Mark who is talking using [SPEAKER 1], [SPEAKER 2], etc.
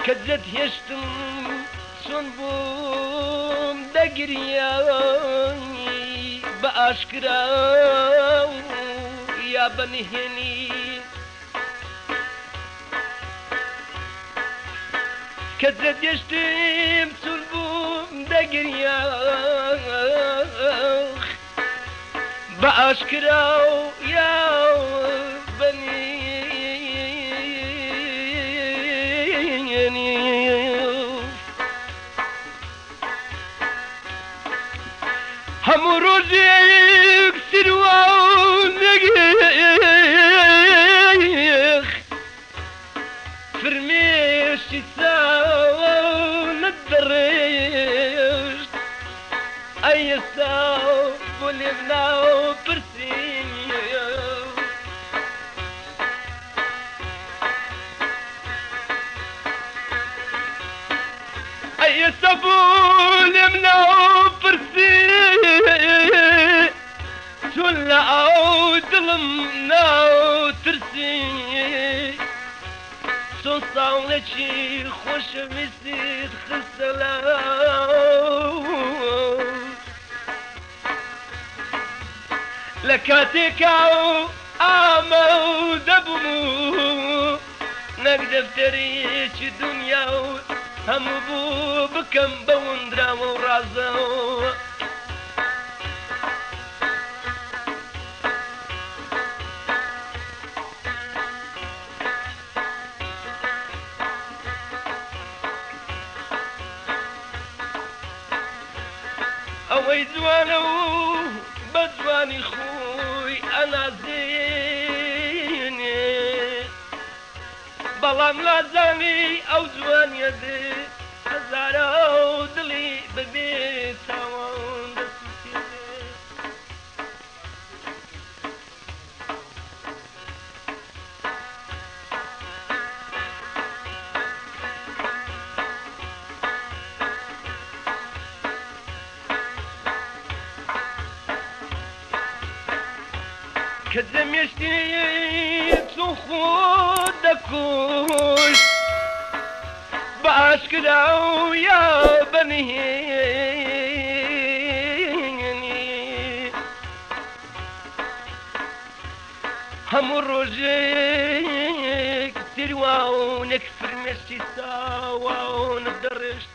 [SPEAKER 1] کە جێت هێشتم چۆن بووم دەگریای بە ئاشکرا یا بە نهێنی. کە جێت هێشتم چۆن بووم دەگریای بە ئاشکرا یا بە نهێنی. هەموو ڕۆژێک سیروانێک فرمێشکی چاوانت دەڕێشت، ئەی ئێستا بۆ لێم ناپرسی؟ ئەی ئێستا بۆ لێم ناپرسی؟ چۆن لە ئاو دڵم ناوترسی؟ چۆن ساڵێکی خۆشەویستیت خستە لاو لە کاتێکا و ئامە و دەبووم و نەک دەفتەرێکی دنیا و هەموو بوو بکەم بە وندراوە و ڕازەوە. ئەوەی جوانە و بە جوانی خۆی ئەنازێنێ، بەڵام نازانی ئەو جوانیە دێ هەزارە و دڵی بەبێ تاوان دەسووتێنێ. کە جەمێشتی چۆن خۆت دەکوشت بە ئاشکرا و یا بە نهێنی، هەموو ڕۆژێک سیرواونێک فرمێشکی چاوانت دەڕێشت.